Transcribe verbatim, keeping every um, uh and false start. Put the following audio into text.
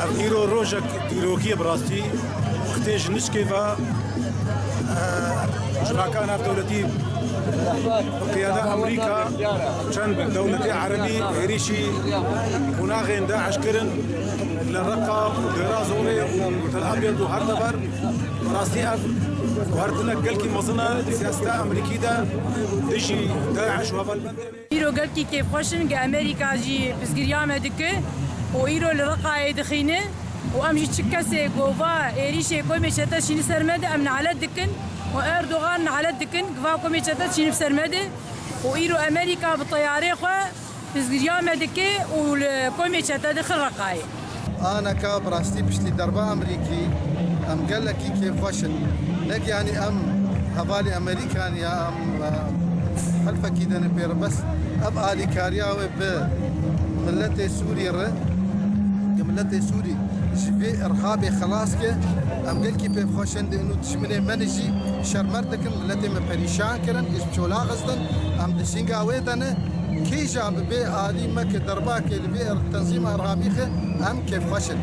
Îro rojek dîrokî ye bi rastî. Xitê ji nişkê ve, e, civaka navdewletî bi qiyada Amerîka, çend dewletê erebî êrîşî qonaxên DAIŞ kirin li Reqa, Dêra Zorê û Tel Abyad û her dever. Bi rastî ev guhertinek gelkî mezin e di siyaseta Amerîkî de dijî DAIŞ û hevalbendê. Îro gelkî kêfxweş in, ge Amerîka jî piştgiriya me dike û îro li Reqayê dixîne û em jî çi kesê ku va êrîşê komê çete şînî ser me de em nalet dikin û Erdogan nalet dikin, va komê çete şînî ser me de û îro Amerîka bi teyarê xwe piştgiriya me dike û li komê çete dixin Reqayê. Aneka bi rastî piştî derba Amerîkî em gelekî kêfxweş in. Ne giyanî em hevalî Amerîkan ya em, e, helfekî dene pê re, bes ev alîkariya wê bi miletê Sûrî re, ke miletê Sûrî ji vê irhabê xelas ke, em gelkî pê xweş in, dê û dijminê me ne jî şermer dikin, miletê me perîşan kirin, ji çola xistin, em di şinga wê de ne. Kîjan bi vê alî me ke derbakê li vê tenzîma irhabî xe, em kêfxweş in.